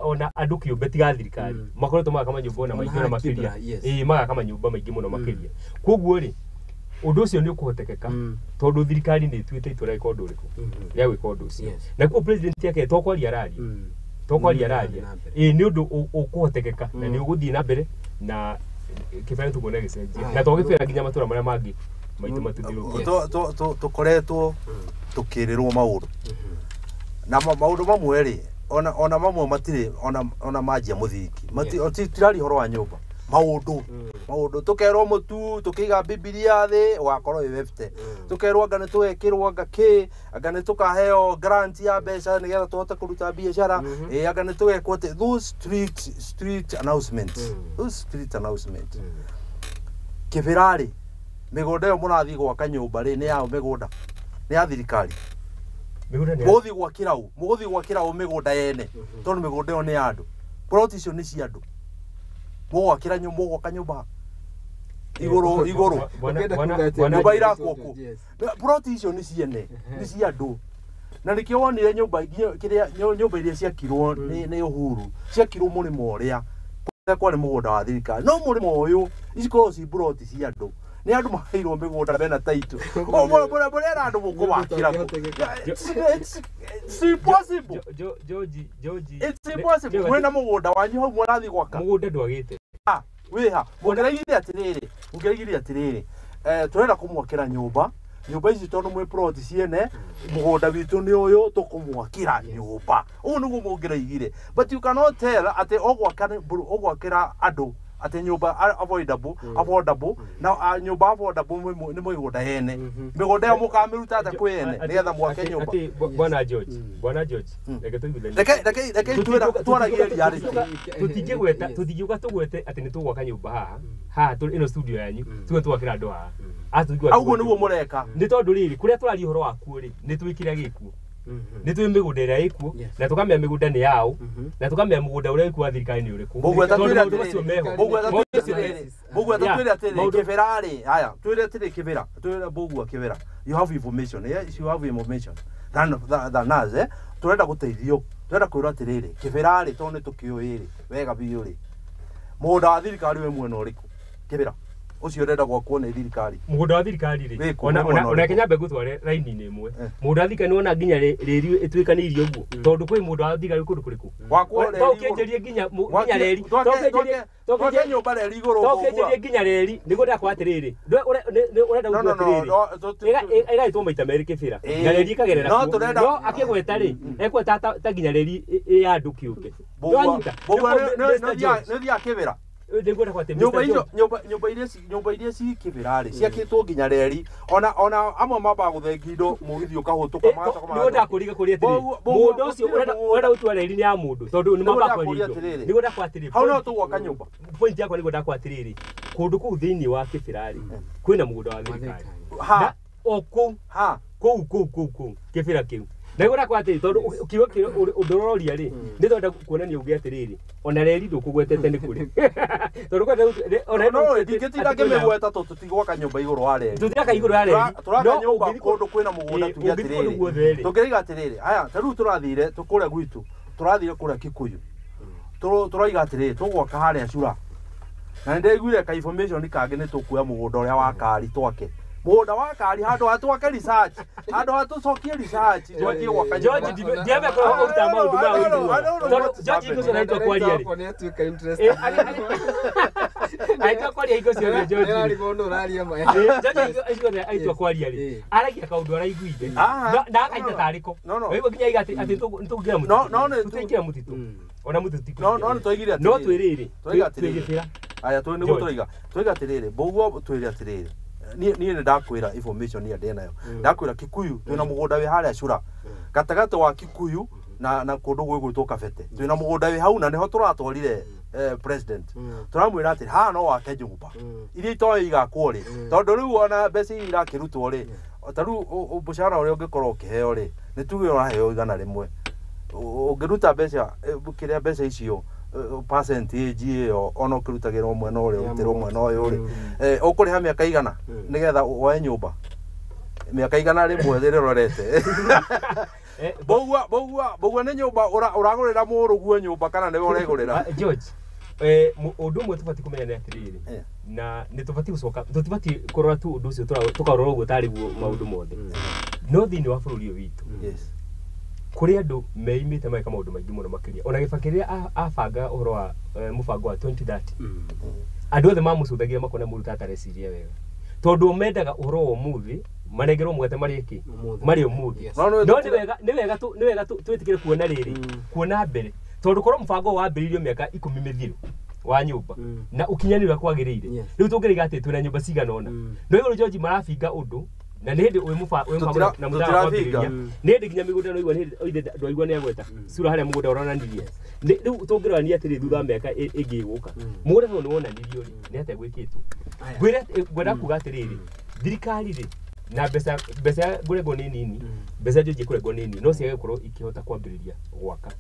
ona andũ kĩũmbe tiga thirikari makoretwo magaka manyũmba ona Ona maingĩ ona haha makĩria. Kibra, yes. Ĩĩ, magaka manyũmba maingĩ mũno makĩria. Koguo rĩ, ũndũ ũcio nĩ ũkũhotekeka tondũ thirikari nĩ ĩtuĩte itua rĩa gwĩka ũndũ ũrĩkũ, rĩa gwĩka ũndũ ũcio. Na kuo president yake to kwaria araria, to kwaria Nĩ araria. ũrathiĩ na mbere. Ĩĩ, nĩ ũndũ ũkũhotekeka na nĩ ũgũthiĩ na mbere na Kĩbera tũkuona gĩcenjia Aya. na to Kĩbera nginya matũra marĩa mangĩ maitũ matũthiũrũrũkĩte. Tũkoretwo tũkĩrĩrwo maũndũ na maũndũ mamwe rĩ, ona mamwe matirĩ ona manjia mũthingi. Tiraria ũhoro wa nyũmba, maũndũ tũkerwo mũtu tũkĩiga Bibilia thĩ ũgakorwo wĩ webte, tũkerwo anga nĩ tũgekĩrwo anga kĩ, anga nĩ tũkaheo grant ya mbeca nĩgetha tũhote kũruta biacara, ĩ anga nĩ tũgekwo atĩ those street announcements, those street announcement. Kĩbĩra rĩ, mĩgũnda ĩyo mũrathiĩ gwaka nyũmba rĩ, nĩ yao mĩgũnda? Nĩ ya thirikari? Mĩgũnda nĩ Mũgũthiĩ gwakĩra ũ? Mũgũthiĩ gwakĩra ũ mĩgũnda yene? Tondũ mĩgũnda ĩyo nĩ ya andũ, plot icio nĩ cia andũ. Mũgwakĩra nyũmba, mũgwaka nyũmba igũrũ igũrũ? Ũngĩenda kuga atĩa? Nyũmba irakwo kũ? Yes. Plot icio nĩ ciene, nĩ cia andũ, na nĩkĩo wonire nyũmba nginya kĩrĩa nyũmba iria ciakirwo nĩ Uhuru ciakirwo mũrĩmo ũrĩa kũrĩa kwarĩ mũgũnda wa thirikari, no mũrĩmo ũyũ ici koragwo ci plot cia andũ, nĩ andũ maheirwo mĩgũnda mena taitũ. Mũrera andũ mũkũmakĩra kũ? It's impossible. George, George, It's impossible. Mwĩna mũgũnda wanyu hau mũrathiĩ gwaka? Mũgũnda ndwagĩte. Ah, wĩha mũngĩraigire atĩrĩrĩ, mũngĩraigire atĩrĩrĩ, tũrenda kũmwakĩra nyũmba, nyũmba ici tondũ mwĩ plot ciene, mũgũnda witũ nĩ ũyũ, tũkũmwakĩra nyũmba. Ũguo nĩguo mũngĩraigire, but you cannot tell atĩ ũgwakĩra andũ atĩ nyũmba affordable na nyũmba affordable nĩ mĩgũnda yene. Mĩgũnda ĩyo mũkamĩruta atĩa kwĩ ene nĩgetha mwake nyũmba? Atĩ bwana George, bwana George, reke tũiguithanie. Reke twaragie reality. Tũtingĩgweta, tũtingiuga tũgwete atĩ nĩ tũgwaka nyũmba haha ĩno studio yanyu, tuge twakĩra andũ haha. Ah, tũtingiuga Ũguo tũgwete. nĩguo mũreka. Nĩ tondũ rĩrĩ, kũrĩa tũraria ũhoro wakuo rĩ, nĩ tũĩ kĩrĩa gĩkuo, nĩ tũĩ mĩgũnda ĩrĩa ĩkuo na tũkamenya mĩgũnda nĩ yaũ na tũkamenya mũgũnda ũrĩa wĩkuo wa thirikari nĩ ũrĩkũ. Mũgweta Tondũ twĩre maũndũ macio atĩrĩrĩ, meho. mũgweta Maũndũ twĩre macio atĩrĩrĩ, mũgweta twĩre atĩrĩrĩ, Kĩbĩra rĩ, haya, twĩre atĩrĩ, Kĩbĩra, twĩre Mbũgua Kĩbĩra, you have information, yes, you have information than us, eh? Tũrenda gũteithio, tũrenda kwĩrwo atĩrĩrĩ, Kĩbĩra rĩ, tondũ nĩ tũkĩũĩ rĩ wega biũ rĩ, mũgũnda wa thirikari wĩ mwena ũrĩkũ Kĩbĩra ũcio ũrenda gwakwo nĩ thirikari? Mũgũnda wa thirikari rĩ, Wĩkũ, ona wĩ mwena ona ũrĩkũ? reke nyambe ngũtware raini-inĩ ĩmwe. Eh. Mũgũnda wa thirikari nĩwona nginya rĩri ĩtuĩkanĩirie ũguo, tondũ kwĩ mũgũnda wa thirikari kũndũ kũrĩkũ? Gwakwo To reri igũrũ. ũkĩenjerie nginya nginya reri. Twake nyũmba reri igũrũ, To Mbũgua. ũkĩenjerie nginya reri nĩguo ndakwa atĩrĩrĩ, ũrenda No, gũtua no, no, atĩrĩrĩ, no, ĩgaĩtwo maita merĩ Kĩbĩra Ĩĩ. na reri ĩkagerera No, kuo. tũrenda- No akĩgweta rĩ, ekweta ta nginya reri ĩ ya andũ kĩũmbe. Mbũgua, Nĩwanyita? Mbũgua, Nĩguo Mr. George. nĩ ũthiaga Kĩbĩra? Nĩguo ndakwa atĩ Nyũmba Mr. icio George. nyũmba iria ci Kĩbĩra rĩ, ciakĩtwo nginya reri, ona amwe mambaga gũthengia indo mũgithi ũkahũtũka, magacoka Nĩguo magacoka. ndakũringa kũrĩ atĩrĩrĩ, Mbũgua, mũndũ ũcio gũtirĩ mũgũnda. ũrenda gũtua reri nĩ ya mũndũ tondũ nĩ Nĩguo mamba ndakũria kwaria indo. atĩrĩrĩ. Nĩguo ndakwa atĩrĩrĩ, Hau no tũgwaka nyũmba. Point yakwa nĩguo ndakwa atĩrĩrĩ, kũndũ kũu thĩinĩ wa Kĩbĩra rĩ, kwĩna mũgũnda wa thirikari. Ha? Na o kũu Ha? kũu Kĩbĩra kĩu. Na nĩguo ndakwa atĩrĩ, tondũ kiugo kĩrĩa ũndũ ũroria rĩ, nĩ tondũ kuonania uge atĩrĩrĩ, ona reri ndũkũgwetete nĩ kũrĩ tondũ kwenda ona No ndingĩtinda ngĩmĩgweta tondũ tũtigwaka nyũmba igũrũ wa reri. Tũtiraka igũrũ ya reri. Tũraka No nyũmba ũngĩthiĩ kũndũ kwĩna mũgũnda. Ĩĩ, Tuge ũngĩthiĩ kũndũ atĩrĩrĩ, guothe rĩ. tũngĩraiga atĩrĩrĩ, aya ta rĩu tũrathire kũrĩa gwitũ, tũrathire kũrĩa Kikuyu, tũroiga atĩrĩrĩ, tũgwaka harĩa cura, na nĩ ndaiguire ka information kangĩ nĩ tũkuoya mũgũnda ũrĩa wa kari, twake mũgũnda wa kari handũ ha twake research, handũ ha tũcokie research twanjie gwaka George, nyũmba. ndiambe kũrora ũrutaga maũndũ ma I don't know, I ũiguo. don't know Tondũ what's George happening. hingo ciothe aitwa kwaria rĩ. Wakwa nĩ atuĩka interested. Aitwa kwaria hingo ciothe George rĩ. Nĩararigwo nũ ũraria ma. George hingo ciothe aitwa kwaria rĩ, aragia kaũndũ araiguire Ah, na akaita tarĩ ko. No, no. Waigua nginya aiga atĩ nĩtũngĩra mũtitũ. No, no, Tũtingĩra mũtitũ. Ona mũtitũ ti No, no, kũingĩra. nĩ twaigire No atĩrĩrĩ. twĩrĩrĩ, Twoiga twĩ atĩrĩrĩ. Gĩbĩra. Aya, nĩguo George. tũroiga atĩrĩrĩ, Mbũgua, twĩre atĩrĩrĩ, niĩ nĩ ndakwĩra information ĩrĩa ndĩ nayo. Ndakwĩra Kikuyu twĩna mũgũnda wĩ harĩa cura gatagatĩ wa Kikuyu na kũndũ gwĩgwĩtwo Kabete, twĩna mũgũnda wĩ hau na nĩho tũratwarire president. Tũramwĩra atĩ haha no wake nyũmba iria itoĩ igakwo rĩ, tondũ rĩu ona mbeca iria irakĩrutwo rĩ, ta rĩu mũcara ũrĩa ũngĩkorwo ũkĩheo rĩ, nĩ tuge ũraheo 100, ũngĩruta mbeca kĩrĩa mbeca icio percentage ĩyo, ona ũkĩrutagĩrwo mwena ũrĩa ũrutĩrwo mwena ũyũ rĩ, ũkũrĩha mĩaka igana nĩgetha woe nyũmba mĩaka 100 rĩrorete. Mbũgua nĩ nyũmba ũragũrĩra mũrũguo nyũmba kana nĩwe ũregũrĩra? George, ũndũ ũmwe tũbatiĩ kũmenya nĩ atĩrĩrĩ, na nĩ tũbatiĩ gũcoka, tũtibatiĩ kũrora tu ũndũ ũcio tũkarora ũguo tarĩ guo maũndũ mothe. No thĩinĩ wa bũrũri ũyũ witũ, kũrĩ andũ meimĩte mageka maũndũ maingĩ mũno makĩria. Ona Gĩbakĩ rĩrĩa abanga ũhoro wa mũbango wa 2030, andũ othe mamũcũthagia makona mũndũ ta atareciria wega. Tondũ mendaga ũhoro wa ũmũthĩ, manengerwo mũgate marĩe kĩ? Marĩe ũmũthĩ. No nĩ wega twĩtĩkĩre kuona rĩrĩ, kuona mbere. Tondũ korwo mũbango wambĩrĩirio mĩaka 10 mĩthiru wa nyũmba na ũkinyanĩru ũrĩa kwagĩrĩire, rĩu tũngĩrĩga atĩ twĩna nyũmba cigana ũna. No igũrũ George marabinga ũndũ na nĩ hĩndĩ ũyũ mũbango na mũtara wambĩrĩria, nĩ hĩndĩ nginya mĩgũnda no igua nĩ hĩndĩ ndwaigua nĩ agweta sura harĩa mũgũnda ũronanirie. Rĩu tũngĩrorania atĩrĩ thutha wa mĩaka ĩngĩ ĩgũka, mũgũnda tondũ nĩ wonanirio rĩ, nĩ atĩa gwĩkĩtwo? Ngwenda kuga atĩrĩrĩ, thirikari rĩ, na mbeca ngũrengwo nĩ nini, mbeca George ikũrengwo nĩ nini, no ciage gũkorwo ikĩhota kwambĩrĩria gwaka.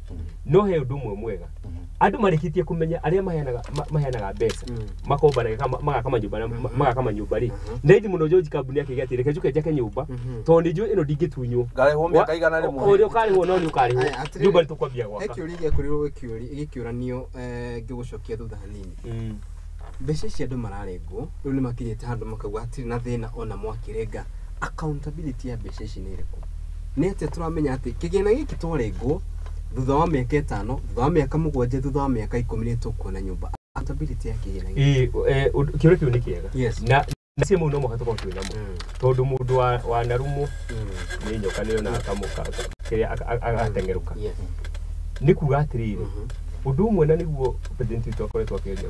No he ũndũ ũmwe mwega, andũ marĩkĩtie kũmenya arĩa maheanaga mbeca makombanaga magaka manyũmba rĩ, nĩ raithi mũno George kambuni yake ĩgĩatĩ reke njũke njake nyũmba tondũ nĩ njũĩ ĩno ndingĩtunywo. Ngarĩhwo mĩaka igana rĩmwe. Ũrĩa ũkarĩhwo no nĩ ũkarĩhwo. Nyũmba nĩ tũkwambia gwaka. He kĩũria gĩakorirwo gĩkĩũranio ngĩgũcokia thutha hanini. Mbeca ici andũ mararengwo rĩu nĩ makinyĩte handũ makauga hatirĩ na thĩna ona mwakĩrenga. Accountability ya mbeca ici nĩ ĩrĩkũ? Nĩ atĩa tũramenya atĩ kĩgĩna gĩkĩ twarengwo thutha wa mĩaka 5, thutha wa mĩaka 7, thutha wa mĩaka 10 nĩ tũkuona nyũmba? Accountability ya kĩgĩna gĩkĩ. Kĩũria kĩu nĩ kĩega. Na nacio mau no mũhaka tũkorwo twĩ namo. Tondũ mũndũ wa narumwo nĩ nyoka nĩ yonaga kĩrĩa agateng'erũka. Nĩ kuga atĩrĩrĩ, ũndũ ũmwe na nĩguo president witũ akoretwo akĩgeria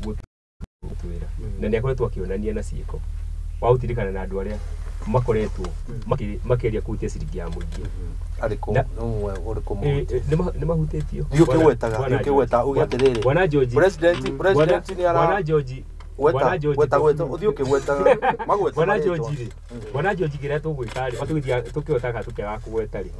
gũtwĩra, na nĩ akoretwo akĩonania na ciĩko wa gũtirikana na andũ arĩa makoretwo makĩgeria kũhutia ciringi ya mũingĩ. Nĩ mahutĩtio. Bwana George, Bwana George, Bwana George kĩrĩa tũgwĩka rĩ, tũkĩhotaga tũkĩaga kũgweta rĩ,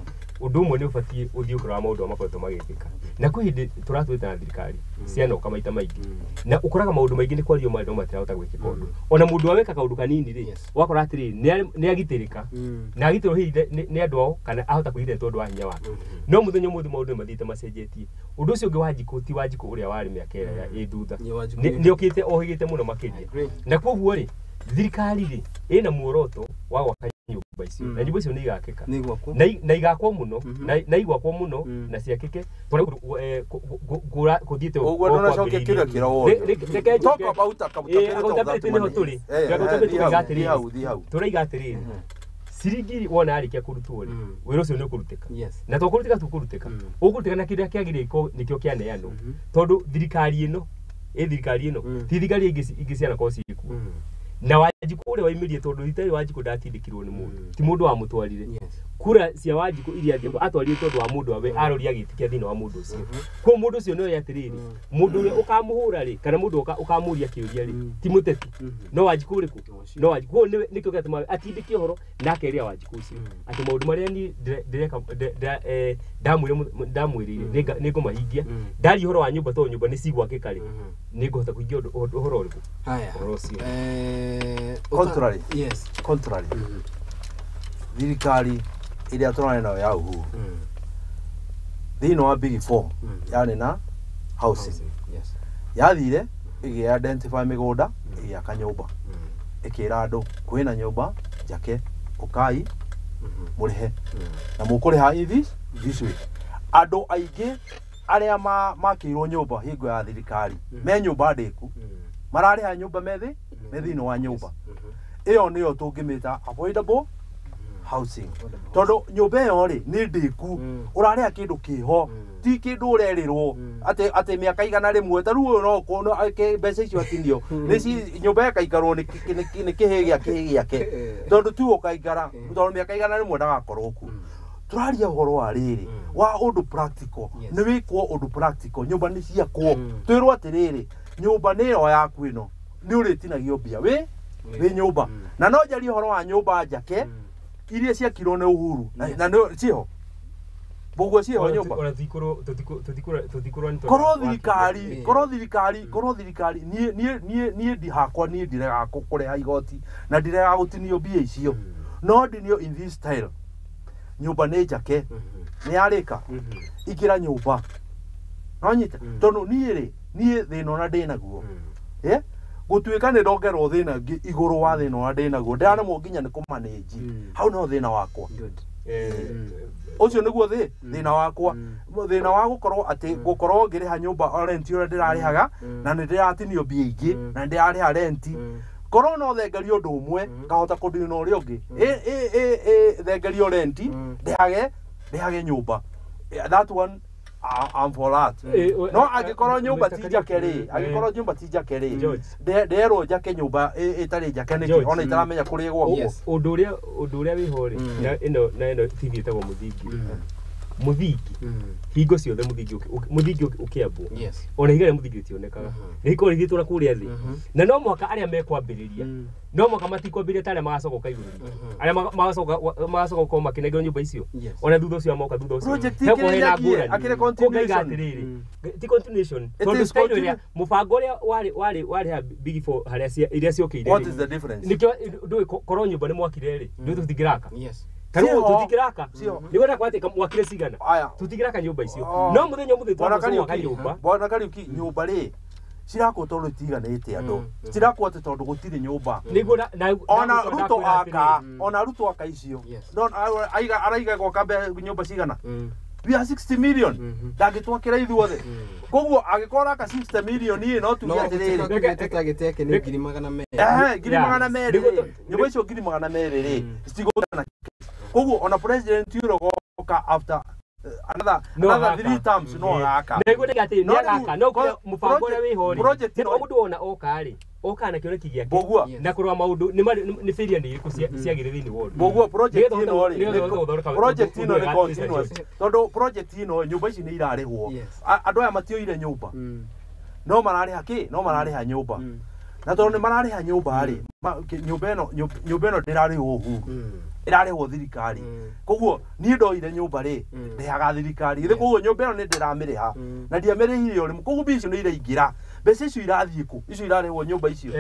ũndũ ũmwe nĩ ũbatiĩ ũthiĩ ũkĩroraga maũndũ marĩa makoretwo magĩkĩka. Na kwĩ hĩndĩ tũratwĩte na thirikari cianoka maita maingĩ, na ũkoraga maũndũ maingĩ nĩ kwario maũndũ matirahota gwĩkĩka ũndũ. Ona mũndũ aweka kaũndũ kanini rĩ, wakora atĩrĩrĩ nĩ agitĩrĩka, na agitĩrwo hihi nĩ andũ ao kana ahota kwĩgitĩra tondũ wa hinya wake. No mũthenya ũmũthĩ maũndũ nĩ mathiĩte macenjetie. Ũndũ ũcio ũngĩ Wanjikũ ti Wanjikũ ũrĩa warĩ mĩaka ĩrĩa ĩ thutha, nĩ okĩte ohĩgĩte mũno makĩria. Na koguo rĩ, thirikari rĩ ĩna muoroto wa gwaka nyũmba icio, na nyũmba icio nĩ igakĩka na igakwo mũno, na igwakwo mũno na ciakĩke kũthiĩte ũguo. Ndũnacokia kĩũria kĩrĩa tũraiga atĩrĩrĩ, ciringi wona yarĩkia kũrutwo rĩ, wĩra ũcio nĩ ũkũrutĩka. Na to kũrutĩka tu kũrutĩka, ũkũrutĩka na kĩrĩa kĩagĩrĩire nĩkĩo kĩaneanwo, tondũ thirikari ĩno ĩ thirikari ĩno ti thirikari ingĩ cianakorwo ciĩkuo. Na Wanjikũ ũrĩa waimĩrie, tondũ rita rĩrĩ Wanjikũ ndatindĩkirwo nĩ mũndũ, ti mũndũ wamũtwarire. Kura cia Wanjikũ iria atwarire tondũ wa mũndũ awe aroria gĩtĩ kĩa thĩinĩ wa mũndũ ũcio. Koguo mũndũ ũcio nĩoĩ atĩrĩrĩ, mũndũ ũrĩa ũkamũhũra rĩ, kana mũndũ ũkamũria kĩũria rĩ, ti mũteti, no Wanjikũ ũrĩkũ? No Wanjikũ. Koguo nĩkĩo gĩatũma atindĩke ũhoro na akerĩra Wanjikũ ũcio atĩ maũndũ marĩa niĩ ndĩreka ndamwĩrĩire nĩngũmahingia. Ndaria ũhoro wa nyũmba tondũ nyũmba nĩ cigwakĩka rĩ, nĩngũhota kũhingia ũhoro ũrĩkũ? Ũhoro ũcio. Contrary. Yes. Contrary. Thirikari ĩrĩa tũrarĩ nayo ya Uhuru thĩinĩ wa Big Four yarĩ na housing. Yathire ĩgĩ identify mĩgũnda, ĩgĩaka nyũmba, ĩkĩra andũ kwĩna nyũmba njake, ũkai mũrĩhe na mũkũrĩha in this way. Andũ aingĩ arĩa makĩirwo nyũmba hingo ya thirikari me nyũmba ndĩku, mararĩha nyũmba me thĩinĩ wa nyũmba ĩyo, nĩyo tũngĩmĩta affordable housing, tondũ nyũmba ĩyo rĩ nĩ ndĩku, ũrarĩha kĩndũ kĩho, ti kĩndũ ũrerĩrwo atĩ mĩaka igana rĩmwe. Ta rĩu ũyũ no mbeca icio atinio nĩ nyũmba ĩkaikarwo nĩ kĩhĩ gĩa kĩhĩ gĩake, tondũ tu ũkaikara tondũ mĩaka igana rĩmwe ndagakorwo kuo. Tũraria ũhoro wa rĩrĩ wa ũndũ practical, nĩ wĩkwo ũndũ practical, nyũmba nĩ ciakwo, twĩrwo atĩrĩrĩ nyũmba nĩ ĩyo yaku ĩno nĩ ũrĩtinagio mbia wĩ nyũmba. Na no njarie ũhoro wa nyũmba njake iria ciakirwo nĩ Uhuru na nĩ ciho Mbũguo ciho nyũmba. Korwo thirikari niĩ ndihakwa, niĩ ndiregaga kũrĩha igoti na ndiregaga gũtinio mbia icio, no ndinio in this style. Nyũmba nĩ njake. Nĩ yarĩka. Ingĩra nyũmba. Nonyita tondu niĩ rĩ niĩ thĩna ũrĩa ndĩ naguo. Gũtuĩka nĩ ndongerwo thĩna ũngĩ igũrũ wa thĩna ũrĩa ndĩ naguo ndĩraremwo nginya nĩ kũmanĩnji. Hau no thĩna wakwa. Ũcio nĩguo thĩna wakwa. Thĩna wa gũkorwo atĩ gũkorwo ngĩrĩha nyũmba rent ũrĩa ndĩrarĩhaga na nĩ ndĩratinio mbia ingĩ na nĩ ndĩrarĩha rent. Korwo no thengerio ũndũ ũmwe ngahota kũndina ũrĩa ũngĩ. Thengerio rent ndĩhage nyũmba. That one I'm for that. No angĩkorwo nyũmba ti njake rĩ, angĩkorwo nyũmba ti njake rĩ, nderwo njake nyũmba ĩtarĩ njake nĩkĩ ona itaramenya kũrĩa ĩgwakwo. Ũndũ ũrĩa wĩho rĩ, na ĩno TV ĩtagwo Mũthingi. Mũthingi hingo ciothe mũthingi ũkĩambwo ona higa rĩa mũthingi rĩtionekaga nĩ ikorwo rĩthĩtwo na kũrĩa thĩ na no mũhaka arĩa mekwambĩrĩria no mũhaka matikwambĩrĩria ta arĩa magacoka igũrũ arĩa magacoka gũkorwo makĩnengerwo nyũmba icio ona thutha ũcio moka thutha ũcio ti continuation tondũ style ĩrĩa mũbango ũrĩa warĩ big four harĩa iria ciokĩire. What is the difference? Nĩkĩo ndũĩ korwo nyũmba nĩ mwakire rĩ ndũĩ tũtingĩraka. Tarĩu tũtingĩraka nĩguo ndakwa atĩ mwakire cigana tũtingĩraka nyũmba icio no mũthenya ũmũthĩ twagwaka nyũmba. Bwana Kariuki nyũmba rĩ cirakwo tondũ itiganĩte andũ cirakwo atĩ tondũ gũtirĩ nyũmba ona Ruto aka ona Ruto aka icio no araiga gwaka nyũmba cigana. We are 60 million. Ndangĩtwakĩra ithuothe. Koguo angĩkorwo aka 60 million ĩ no tuge atĩrĩrĩ target yake nĩ 200,000. 200,000. Nyũmba icio 200,000 rĩ citigũtana. Koguo ona president ũrĩa ũgoka after another 3 terms no agaka. Nĩguo ndĩga atĩ nĩ agaka no mũbango ũrĩa wĩho rĩ nĩ mũndũ wona oka rĩ oka na kĩoneki gĩake na kũrora maũndũ nĩ failure nĩ irĩkũ ciagĩrĩire thĩinĩ wa ũndũ. Boguo project ĩno rĩ project ĩno nĩ continuous tondũ project ĩno nyũmba ici nĩ irarĩhwo andũ aya matioire nyũmba no mararĩha kĩ no mararĩha nyũmba na tondũ nĩ mararĩha nyũmba rĩ nyũmba ĩno ndĩrarĩhwo Uhuru ĩrarĩhwo thirikari koguo niĩ ndoire nyũmba rĩ ndĩhaga thirikari githĩ koguo nyũmba ĩno nĩ ndĩramĩrĩha na ndiamĩrĩhire ũrĩmi koguo mbia icio nĩ iraingĩra mbeca icio irathiĩ kũ icio irarĩhwo nyũmba icio.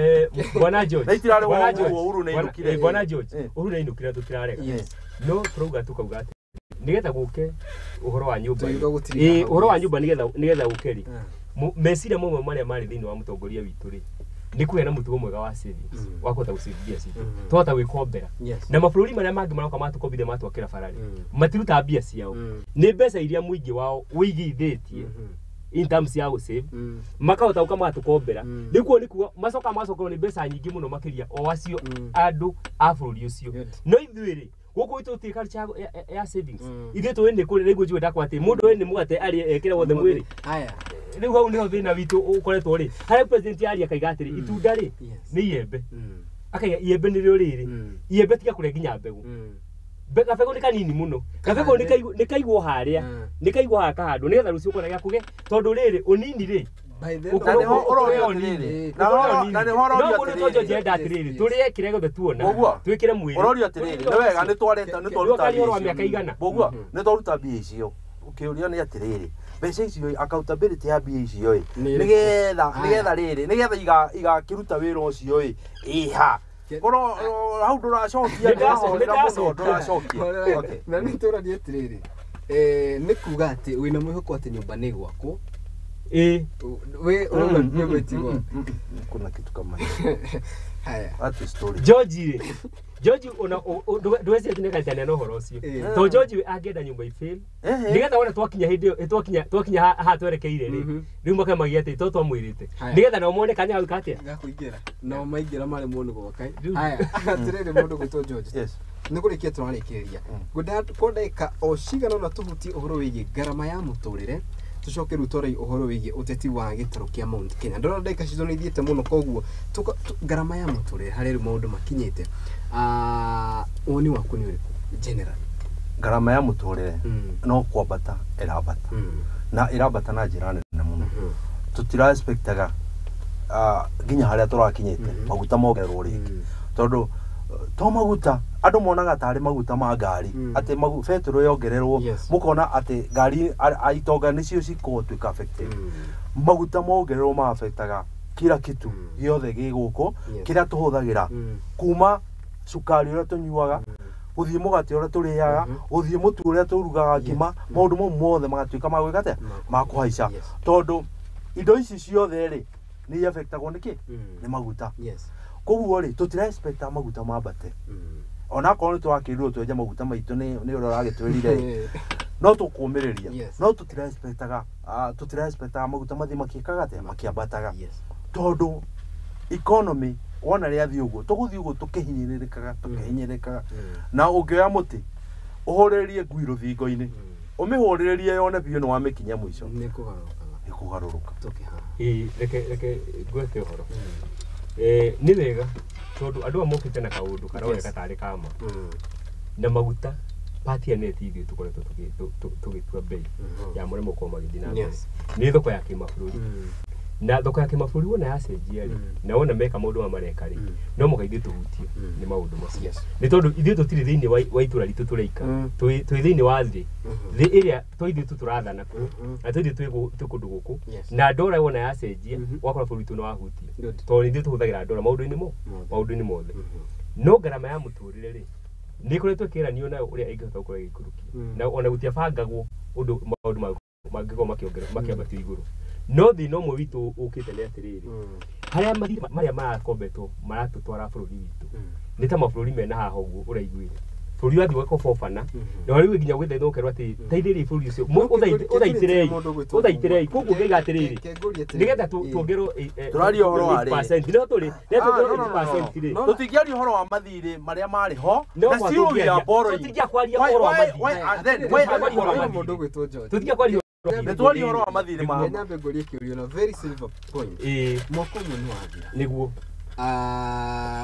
Bwana George na itirarĩhwo Uhuru nĩ ainũkire. Bwana George Uhuru nĩ ainũkire tũtirarega no tũrauga tũkauga atĩ nĩgetha gũke ũhoro wa nyũmba ũhoro wa nyũmba nĩgetha gũke rĩ meciria mamwe marĩa marĩ thĩinĩ wa mũtongoria witũ rĩ nĩ kũgĩa na mũtugo mwega wa savings wa kũhota gũsave mbia citũ twahota gwĩkombera na mabũrũri marĩa mangĩ maroka matũkombithia matwakĩra bara rĩ matirutaga mbia ciao nĩ mbeca iria mũingĩ wao wĩigithĩtie in terms ya gũsave makahota gũka magatũkombera nĩkuo nĩkuo macoka macokerwo nĩ mbeca nyingĩ mũno makĩria o acio andũ a bũrũri ũcio no ithuĩ rĩ gũkũ itũ tũtirĩ culture ya savings ithuĩ tũĩ nĩ kũrĩ nĩguo njũĩ ndakwa atĩ mũndũ ũyũ nĩ mũgate arĩe ekĩre wothe mwĩrĩ rĩu hau nĩho thĩna witũ ũkoretwo rĩ harĩa president aria akaiga atĩrĩ itunda rĩ nĩ iembe akaiga iembe nĩrĩo rĩrĩ iembe tiga kũrĩa nginya mbegũ gabegũ nĩ kanini mũno gabegũ nĩ kaigwo harĩa nĩ kaigwo haha kahandwo nĩgetha rũciũ ũkona gĩa kũgĩa tondũ rĩrĩ ũnini rĩ tũrĩe kĩrĩa gĩothe tuona twĩkĩre mwĩrĩ ũrorio atĩrĩrĩ nĩ wega nĩ twareta nĩ twaruta mbia icio Boguo nĩ twaruta mbia icio ũkĩũria nĩ atĩrĩrĩ mbeca icio accountability ya mbia icio ĩ nĩgetha rĩrĩ nĩgetha igakĩruta wĩra ũcio ĩ ĩha korwo hau ndũracokia ndũracokia na nĩ tũraria atĩrĩrĩ nĩ kuga atĩ wĩna mwĩhoko atĩ nyũmba nĩ ĩgwakwo we ũrauga nyũmba ĩtigwakwo kuna kitu kama hiyo haya that is story George George ona ndweciria atĩ nĩakaritania na ũhoro ũcio tondũ George angĩenda nyũmba ifail nĩgetha wona twakinya hĩndĩ ĩyo twakinya haha twerekeire rĩ rĩu makamagia atĩ to twamwĩrĩte nĩgetha nao mone kanya gagwĩka atĩa gakũingĩra nao maingĩra maremwo nĩ gwaka haya atĩrĩrĩ mũndũ gwĩtwo George nĩ kũrĩkia tũrarĩkĩrĩria ngwenda kwa ndagĩka o cigana ũna tũhutie ũhoro wĩgiĩ ngarama ya mũtũrĩre tucoke rĩu twarie ũhoro wĩgiĩ ũteti wa gĩtarũ kĩa Mount Kenya ndona ndagĩka citũ nĩ ithiĩte mũno koguo ngarama ya mũtũrĩre harĩa rĩu maũndũ makinyĩte woni waku nĩ ũrĩkũ general ngarama ya mũtũrĩre no kwambata ĩrambata na ĩrambata na njĩra nene mũno tũtira expectaga nginya harĩa tũrakinyĩte maguta mongererwo rĩngĩ tondũ to maguta andũ monaga tarĩ maguta ma ngari atĩ betũrũ yongererwo mũkona atĩ ngari itonga nĩcio cigũtuĩka affected maguta mongererwo ma affectaga kila kitu gĩothe gĩ gũkũ kĩrĩa tũhũthagĩra kuma cukari ũrĩa tũnyuaga Gũthiĩ mũgate ũrĩa tũrĩaga, gũthiĩ mũtu ũrĩa tũrugaga ngima, maũndũ mau mothe magatuĩka ma gwĩka atĩa? Ma kũhaica. Tondũ indo ici ciothe rĩ, nĩ affectagwo nĩ kĩ? Nĩ maguta. Koguo rĩ, tũtira expect maguta mambate. Onakorwo nĩ tũrakĩrirwo twenje maguta maitũ nĩ ũrĩa ũragĩtwĩrire, no tũkũmĩrĩria. No tũtira expectaga maguta mathiĩ makĩkaga atĩa? Makĩambataga. Tondũ economy wona rĩathiĩ ũguo, tũgũthiĩ ũguo tũkĩhinyĩrĩkaga. Na ũngĩoya mũtĩ ũhũrĩrĩrie ngui rũthingo-inĩ, ũmĩhũrĩrĩrie yone biũ nĩ wamĩkinya mũico, nĩ kũgarũrũka. Reke ngwete ũhoro. Nĩ wega tondũ andũ aya mokĩte na kaũndũ karoneka tarĩ kama na maguta pati ya neti ithuĩ tũkoretwo tũgĩtua bei ya marĩa makorwo magĩthiĩ na mbere. Nĩ thoko ya kĩmabũrũri. Na thoko ya kĩmabũrũri wona yacenjia rĩ, na wona meka maũndũ maya mareka rĩ, no mũhaka ithuĩ tũhutio nĩ maũndũ macio. Nĩ tondũ ithuĩ tũtirĩ thĩinĩ wa itũra ritũ tũraikara, twĩ thĩinĩ wa thĩ, thĩ ĩrĩa to ithuĩ tu tũrathana kuo, na to ithuĩ twĩ kũndũ gũkũ, na ndora wona yacenjia, ũgakora bũrũri witũ nĩ wahutio, tondũ ithuĩ tũhũthagĩra ndora maũndũ-inĩ mothe. No ngarama ya mũtũrĩre rĩ, nĩ ĩkoretwo ĩkĩgeranio nayo ũrĩa ĩngĩhota gũkorwo ĩgĩikũrũkio, na ona gũtiabangagwo ũndũ maũndũ mangĩkorwo makĩambatio igũrũ. No thĩna ũmwe witũ ũkĩte nĩ atĩrĩrĩ, harĩa marĩa marakombetwo maratũtwara bũrũri witũ nĩ ta mabũrũri mena haha ũguo ũraiguire. Bũrũri wathiĩ ũgakobobana, na rĩu nginya gwĩthaitha ũkerwo atĩ teithĩrĩria bũrũri ũcio, ũthaitĩrei. Koguo ngaiga atĩrĩrĩ, nĩgetha tuongerwo tũraria ũhoro wa 8%, no tũrĩ 8% rĩ, tũtingĩaria ũhoro wa mathirĩ marĩa marĩ ho, na still we are borrowing. Tũtingĩakwaria ũhoro wa mathirĩ. Tũtingĩakwaria nĩ twaria ũhoro wa mathirĩ ma nyambe ngũrie kĩũria na very silver point. Mwaka ũmwe nĩ wathira. Nĩguo.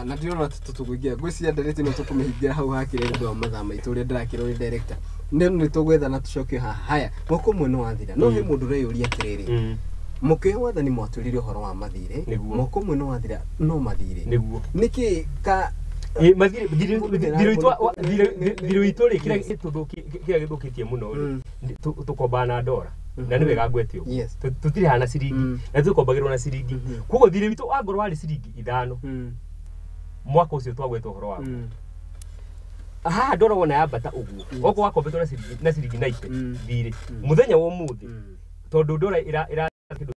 Na ndirona atĩ tũtũkũingĩra ngwĩciria ndereti ĩno tũkũmĩhingĩra hau hakĩrĩ ũndũ wa mathaa maitũ ũrĩa ndĩrakĩrwo nĩ director. Nĩ tũgwetha na tũcoke haha. Haya, mwaka ũmwe nĩ wathira. No he mũndũ ũreyũria atĩrĩrĩ, mũkĩoya wathani mwatwĩrire ũhoro wa mathirĩ, mwaka ũmwe nĩ wathira, no mathirĩ. Nĩguo. Nĩkĩ ka Mathirĩ thirĩ witũ rĩ, kĩrĩa gĩthũkĩtie mũno rĩ, tũkombaga na ndora. Na nĩ wega ngwete ũguo. Tũtirĩhaga na ciringi, na tũkombagĩrwo na ciringi. Koguo thirĩ witũ angorwo warĩ ciringi 5 mwaka ũcio twagweta ũhoro waguo. Haha ndora wona yambata ũguo, okorwo wakombetwo na ciringi 90 thirĩ, mũthenya wa ũmũthĩ tondũ ndora ĩra kĩndũ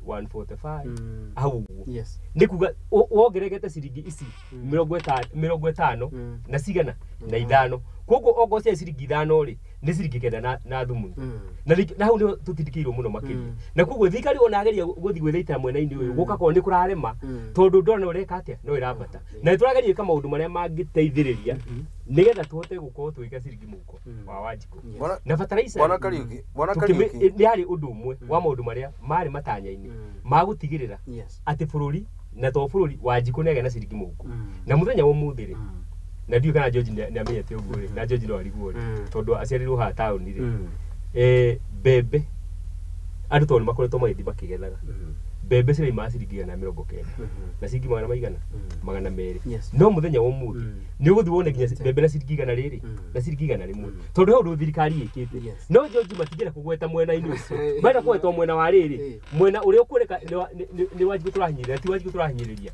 145 hau ũguo. Nĩ kuga wongerekete ciringi ici 50 na cigana na 5. Koguo okorwo ciarĩ ciringi 5 rĩ, nĩ ciringi 9 na thumuni. Na hau nĩho tũtindĩkĩirwo mũno makĩria. Na koguo thirikari ona yageria gũthiĩ gwĩthaitĩra mwena-inĩ ũyũ, gũgakorwo nĩ kũrarema, tondũ ndora no ĩreka atĩa? No ĩrambata. Na nĩtũrageria gwĩka maũndũ marĩa mangĩteithĩrĩria nĩgetha tũhote gũkorwo tũgĩkĩra ciringi mũhuko wa Wanjikũ. Na fertilizer Bwana Kariuki, Bwana Kariuki. Nĩ harĩ ũndũ ũmwe wa maũndũ marĩa marĩ matanya-inĩ ma gũtigĩrĩra atĩ bũrũri na to bũrũri Wanjikũ nĩagĩa na ciringi mũhuko. Na mũthenya wa ũmũthĩ rĩ, na ndiũĩ kana George nĩ amenyete ũguo rĩ, na George no arigwo rĩ, tondũ aciarirwo haha taũni rĩ, mbembe andũ tondũ nĩmakoretwo magĩthiĩ makĩgethaga, mbembe ciraima ciringi 190 na ciringi magana maigana 200. No mũthenya wa ũmũthĩ nĩ ũgũthiĩ wone nginya mbembe na ciringi 100 rĩrĩ na ciringi 101, tondũ he ũndũ thirikari ĩkĩte. No George matingĩenda kũgweta mwena-inĩ ũcio, marenda kũgweta mwena wa rĩrĩ, mwena ũrĩa ũkuoneka nĩ Wanjikũ tũrahinyĩrĩria, ti Wanjikũ tũrahinyĩrĩria.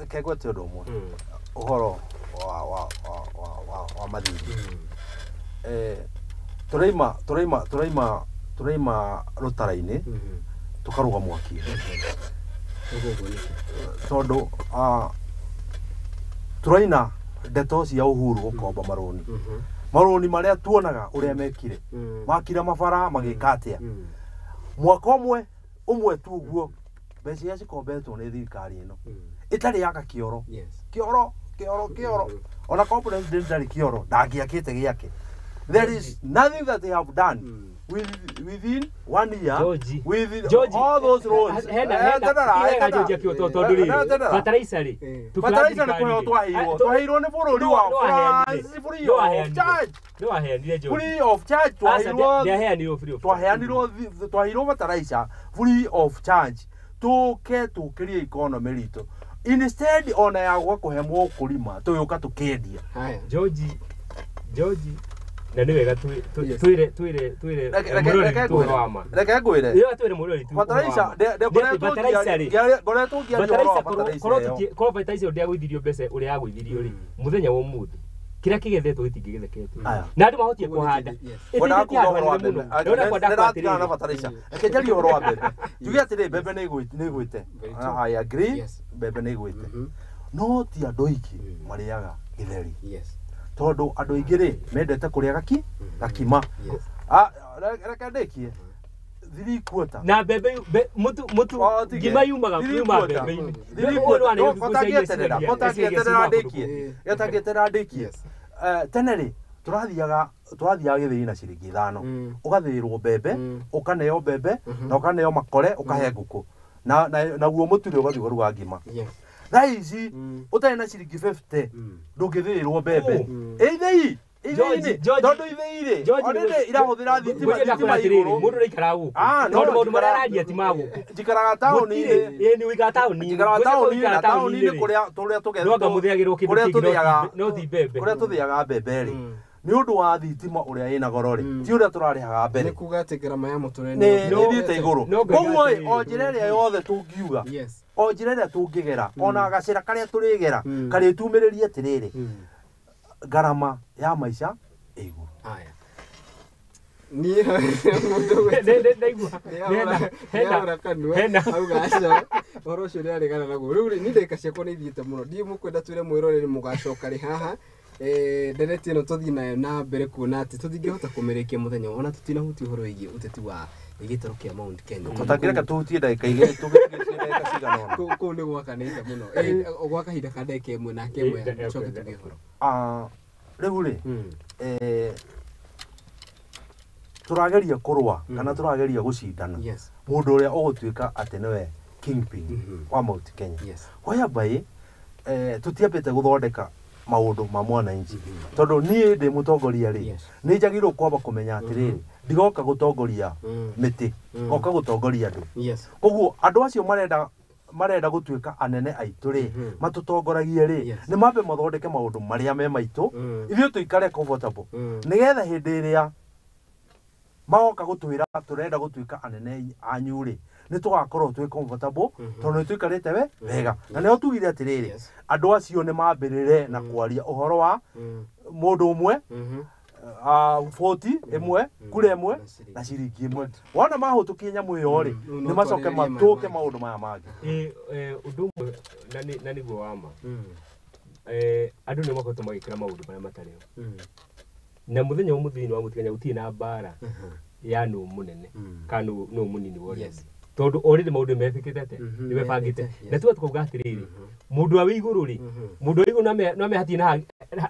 Kegwete ũndũ ũmwe ũhoro wa mathirĩ. Tũraima rũtara-inĩ tũkarũga mwaki-inĩ, tondũ tũraina ndeto cia Uhuru gũkomba marũni, marũni marĩa tuonaga ũrĩa mekire, makire mabara magĩka atĩa mwaka ũmwe tu ũguo, mbeca iria cikombetwo nĩ thirikari ĩno ĩtarĩ yaka kĩoro kĩoro kĩoro kĩoro, ona korwo president ndarĩ kĩoro ndangĩakĩte gĩake. There is nothing that they have done within 1 year with all those roads. Hena George akĩotwo tondũ rĩrĩ fertilizer rĩ, fertilizer nĩ kũheo twaheirwo nĩ bũrũri wa France free of charge. Nĩ waheanire George free of charge, twaheirwo free of twaheirwo fertilizer free of charge tũke tũkĩrie economy ritũ instead ona ya gwa kũhe mũkũrima tũgĩũka tũkĩendia. George Na nĩ wega twĩre twĩre twĩre mũrori witũ ũhoro wa ma. Reke ngwĩre. Ĩyo twĩre mũrori witũ. Fertilizer ngoretwo ngĩaria ũhoro wa fertilizer ĩyo. Korwo fertilizer ndĩagũithirio mbeca ũrĩa yagũithirio rĩ, mũthenya wa ũmũthĩ kĩrĩa kĩgethetwo gĩtingĩgetheketwo. Na andũ mahotie kũhanda. Ngwendaga kuga ũhoro wa mbembe. Ndĩratigana na fertilizer. Reke njarie ũhoro wa mbembe. Tuge atĩrĩ, mbembe nĩ ĩgwĩte. I agree, mbembe nĩ ĩgwĩte. No ti andũ aingĩ marĩaga gĩtheri. Tondũ andũ aingĩ rĩ mendete kũrĩa gakima. Reke ndĩkie. 3/4. Na mbembe mũtu ngima yumaga mbembe-inĩ. 3/4. Kotangĩeterera ndĩkie. Tene rĩ tũrathiaga gĩthĩi na ciringi 5. Ũgathĩĩrwo mbembe, ũkaneo mbembe, na ũkaneo makore, ũkahe ngũkũ. Na naguo mũtu rĩ ũgathiĩ ũkaruga ngima. Thaa ici ũtarĩ na ciringi 50 ndũngĩthĩĩrwo mbembe. Ĩthĩi tondũ ithĩi rĩ already irahũthĩra thitima igũrũ. Mũndũ ũraikara gũkũ. Tondũ maũndũ marĩa araria ti ma gũkũ. Njikaraga taũni-inĩ. Ĩĩ nĩ ũikaraga taũni-inĩ. Njikaraga taũni-inĩ na taũni-inĩ kũrĩa No anga mũthĩagĩrwo kĩndũ kĩngĩ no ti mbembe. Kũrĩa tũthĩaga mbembe rĩ nĩ ũndũ wa thitima ũrĩa ĩna goro rĩ ti ũrĩa tũrarĩhaga mbere. Nĩ kuga atĩ ngarama ya mũtũrĩre nĩ ĩthiĩte igũrũ. Koguo ĩ o njĩra ĩrĩa yothe tũngiuga, o njĩra ĩrĩa tũngĩgera, ona gacĩra karĩa tũrĩgera karĩtumĩrĩrie atĩrĩrĩ, ngarama ya maica ĩ igũrũ. Aya. Niĩ mũndũ nĩahũra kanua auga aca ũhoro ũcio nĩaregana naguo. Rĩu rĩ niĩ ndagĩka ciakwa nĩ ithiĩte mũno, ndiĩ mũkwenda twĩre mwĩroreri mũgacoka rĩ haha. Ndereti ĩno tũthiĩ nayo na mbere kuona atĩ tũtingĩhota kũmĩrĩkia mũthenya ona tũtinahutia ũhoro wĩgiĩ ũteti wa gĩtarũ kĩa Mount Kenya. Tũtangĩreka tũhutie ndagĩka igĩrĩ tũgĩtigĩtie ndagĩka cigana ũna. Kũu nĩ gwakanĩte mũno. Gwa kahinda ka ndagĩka ĩmwe na ĩmwe tũcoke tũgĩe ũhoro. Rĩu rĩ tũrageria kũrũa kana tũrageria gũcindana mũndũ ũrĩa ũgũtuĩka atĩ nĩwe kingpin wa Mount Kenya. Whereby tũtiambĩte gũthondeka maũndũ ma mwananchi. Tondũ niĩ ndĩ mũtongoria rĩ nĩ njagĩrĩirwo kwamba kũmenya atĩrĩrĩ, ndigoka gũtongoria mĩtĩ, ngoka gũtongoria andũ. Koguo andũ acio marenda gũtuĩka anene aitũ rĩ matũtongoragie rĩ nĩ mambe mathondeke maũndũ marĩa me maitũ, ithuĩ tũikare comfortable nĩgetha hĩndĩ ĩrĩa magoka gũtwĩra tũrenda gũtuĩka anene anyu rĩ nĩ tũgakorwo twĩ comfortable tondũ nĩ tũikarĩte wega. Na nĩho tugire atĩrĩrĩ, andũ acio nĩ mambĩrĩre na kwaria ũhoro wa mũndũ ũmwe 40 ĩmwe kura ĩmwe na ciringi ĩmwe. Wona mahũtũkie nyamũ ĩyo rĩ nĩ macoke matũke maũndũ maya mangĩ. Ũndũ ũmwe na nĩguo wa ma, andũ nĩ makoretwo magĩkĩra maũndũ marĩa matarĩ ho. Na mũthenya wa mũthĩinĩ wa Mount Kenya gũtirĩ na mbara ya nũ mũnene kana nũ mũnini wa ũrĩa ũngĩ. Tondũ already maũndũ mebĩkĩte atĩa, nĩ mebangĩte. Na tuga tukauga atĩrĩrĩ, mũndũ wa wĩ igũrũ rĩ, mũndũ wa igũrũ no ame hatirĩ na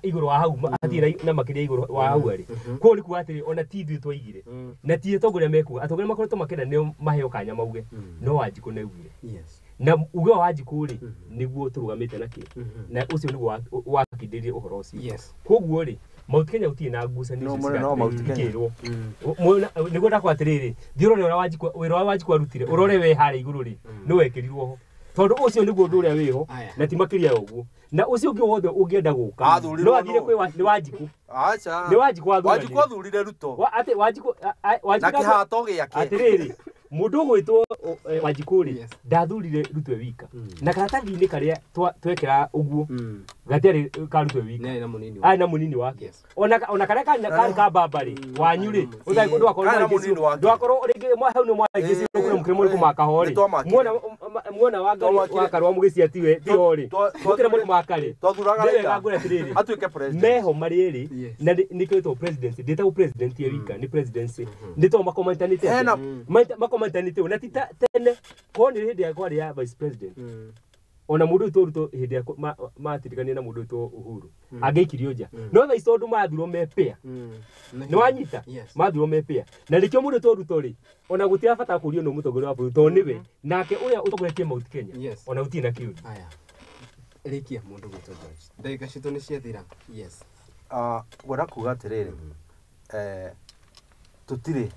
igũrũ wa hau, hatirĩ na makĩria igũrũ wa hau arĩ. Koguo nĩ kuga atĩrĩrĩ, ona ti ithuĩ twaigire, na ti atongoria mekuga, atongoria makoretwo makĩenda nĩo maheo kanya mauge, no Wanjikũ nĩaugire. Na uge wa Wanjikũ rĩ nĩguo tũrũgamĩte nakĩ, na ũcio nĩguo wakindĩrie ũhoro ũcio. Koguo rĩ Mount Kenya gũtirĩ na ngucanio icio ikĩrwo. Nĩguo ndakwa atĩrĩrĩ, thiĩ ũrore ũrĩa Wanjikũ wĩra wa Wanjikũ arutire, ũrore we harĩa igũrũ rĩ nĩ wekĩrirwo ho. Tondũ ũcio nĩguo ũndũ ũrĩa wĩho na ti makĩria ya ũguo. Na ũcio ũngĩ wothe ũngĩenda gũka no athire kwĩ nĩ Wanjikũ. Aca. Nĩ Wanjikũ athurire. Wanjikũ athurire Ruto. Atĩ Wanjikũ na kĩhato gĩake. Atĩrĩrĩ, mũndũ ũgwĩtwo Wanjikũ rĩ ndathurire Ruto wika. Na karatathi-inĩ karĩa twekĩra ũguo gatiarĩ ka Ruto wika. Arĩ na mũnini wake. Ona karĩa karĩ ka mbamba rĩ wanyu rĩ ndwakorwo rĩngĩ hau nĩ mwaingĩcirwo kũrĩa mũkĩrĩ mũrĩ kũmaka ho rĩ muona wa Karua mũgĩcia tiwe tiho rĩ mũkĩrĩ mũrĩ kũmaka rĩ twathuraga Raila atĩrĩrĩ atuĩke president meho marĩ erĩ na nĩkĩo ĩtagwo presidency, ndĩtagwo president ye wika nĩ presidency nĩ tondũ makomantanĩte makomantanĩte na ti tene korwo nĩ hĩndĩ ya kwarĩ ya vice president ona mũndũ witũ Ruto hĩndĩ ya matirikania na mũndũ witũ Uhuru angĩikirio nja no thaa ici tondũ mathurwo me pair nĩ wanyita mathurwo me pair na nĩkĩo mũndũ witũ Ruto rĩ ona gũtirĩ bata kũrio nĩ mũtongoria wa bũrũri tondũ nĩwe nake ũrĩa ũtongoretie Mount Kenya ona gũtirĩ na kĩũria. Aya, rĩkia mũndũ gwĩtwo George, ndagĩka citũ nĩ ciathira. Ngwenda kuga atĩrĩrĩ, tũtirĩ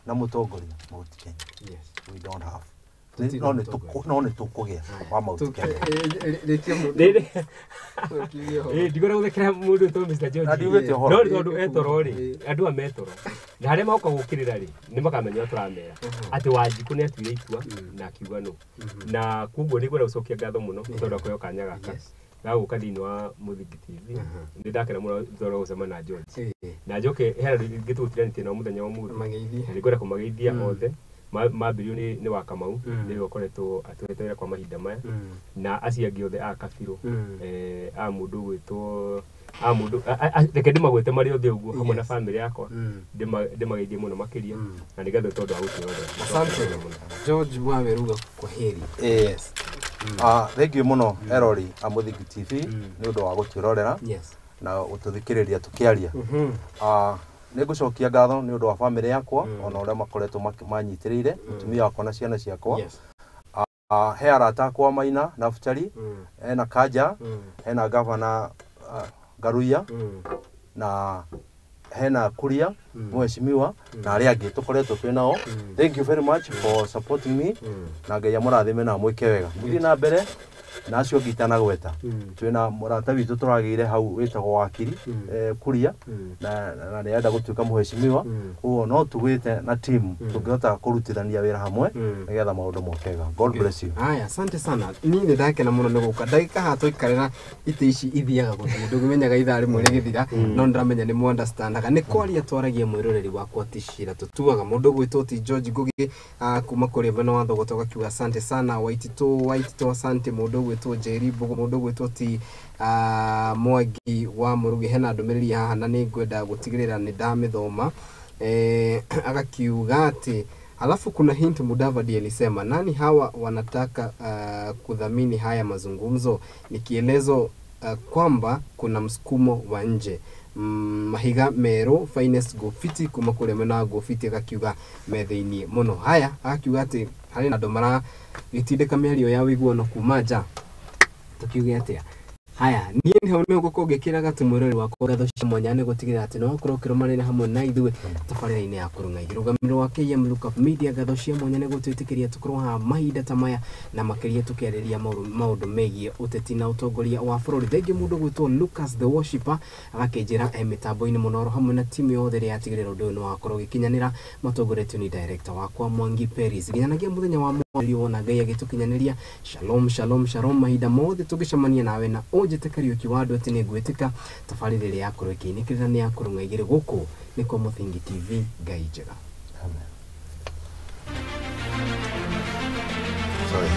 na mũtongoria Mount Kenya. We don't have. No nĩ tũkũgĩa wa Mount Kenya. Ndigora gũthekera mũndũ wĩtwo Mr. George. Na ndiugĩte ũhoro. No nĩ tondũ etoro rĩ, andũ a metoro na harĩa magoka gũkĩrĩra rĩ, nĩ makamenya ũrĩa tũramera atĩ Wanjikũ nĩ atuire itua na akiuga no. Na koguo nĩ ngwenda gũcokia ngatho mũno tondũ wa kũheo kanya gaka ga gũka thĩinĩ wa Mũthingi TV. Nĩ ndakena mũno tondũ wa gũcemania na George. Na njoke he andũ ingĩ tũgũtiganĩtie nao mũthenya wa ũmũthĩ. Na nĩ ngwenda kũmageithia othe. Mambĩrĩrio nĩ wa Kamau, nĩwe ũkoretwo atũhete wĩra kwa mahinda maya, na acio angĩ othe a Kabirũ, a mũndũ ũgwĩtwo a mũndũ reke ndĩmagwĩte marĩ othe ũguo hamwe na famĩlĩ yakwa, ndĩmageithie mũno makĩria, na nĩ ngatho tondũ wa gũtwĩrorera. Asante George Waweruga, kwa heri. Yes. Thank you mũno erori a Mũthingi TV nĩ ũndũ wa gũtwĩrorera na gũtũthikĩrĩria tũkĩaria. Nĩ ngũcokia ngatho nĩ ũndũ wa famĩlĩ yakwa ona ũrĩa makoretwo manyitĩrĩire, mũtumia wakwa na ciana ciakwa. He arata akwa Maina na Buchari, hena Kanja, hena gavana Ngaruiya, na hena Kuria mheshimiwa, na arĩa angĩ tũkoretwo twĩ nao. Thank you very much for supporting me, na Ngai amũrathime na amwĩke wega. Mũthiĩ na mbere na acio angĩ itanagweta. Twĩna mũrata witũ tũragĩire hau wĩtagwo Wakiri Kuria, na nĩ arenda gũtuĩka mheshimiwa. Koguo no tugĩte na team tũngĩhota kũrutithania wĩra hamwe nĩgetha maũndũ moke wega. God bless you. Haya, asante sana. Niĩ nĩ ndakena mũno nĩ gũka. Ndagĩka haha twaikarĩra itĩ ici ithiaga gũthiĩ, ndũngĩmenyaga ithaa rĩmwe rĩgĩthira, no nĩndĩramenya nĩ mũunderstandaga. Nĩ kwaria twaragia mwĩroreri wakwa ti cira tũtuaga. Mũndũ ũgwĩtwo ti George Ngugi kuma kũrĩa mwena wa Thogoto agakiuga asante sana. Waititũ asante. Mũndũ ũgwĩtwo Njeri Mbũgũ, mũndũ ũgwĩtwo ti Mwangi wa Mũrugi, hena ndũmĩrĩri haha na nĩ ngwenda gũtigĩrĩra nĩ ndamĩthoma. Agakiuga atĩ alafu kuna hint Mudavadi alisema nani hawa wanataka kudhamini haya mazungumzo, ni kielezo kwamba kuna msukumo wa nje. Mahiga Meru Finest Gofiti kuma kũrĩa mwena wa Gofiti agakiuga me thĩiniĩ mũno. Haya, agakiuga atĩ harĩ na andũ maragĩtindĩka mĩario ya ũiguano kuma nja, tũkiuge atĩa? Haya, niĩ nĩ hau nĩho ngũkorwo ngĩkĩra gatũ mwĩroreri wakwa ngatho cia mwanya nĩ gũtigĩrĩra atĩ no ũkorwo ũkĩrũmanĩrĩra hamwe na ithuĩ tabarĩra-inĩ ya Kũrũng'a. Rũgamĩrĩro wa KM Lookup Media, ngatho cia mwanya nĩ gũtwĩtĩkĩria tũkorwo haha mahinda ta maya na makĩria tũkĩarĩria maũndũ megiĩ ũteti na ũtongoria wa bũrũri. Thengiũ mũndũ ũgwĩtwo Lucas the Worshipper agakĩnjĩra e mĩtambo-inĩ mũno oro hamwe na timu yothe ĩrĩa yatigĩrĩra ũndũ ũyũ nĩ wakorwo ũgĩkinyanĩra, matongoretio nĩ director wakwa Mwangi Peris. Nginyanagia mũthenya wa mwario wona Ngai agĩtũkinyanĩria. Shalom shalom shalom, mahinda mothe tũngĩcemania nawe na ũnjĩte Kariũki wa andũ atĩ nĩ ngwĩtĩka tabarĩra ĩrĩa yakorwo ĩkĩinĩkĩrĩra nĩ ya Kũrũng'a igĩrĩ gũkũ nĩ kwa Mũthingi TV. Ngai njega. Amen. Sorry.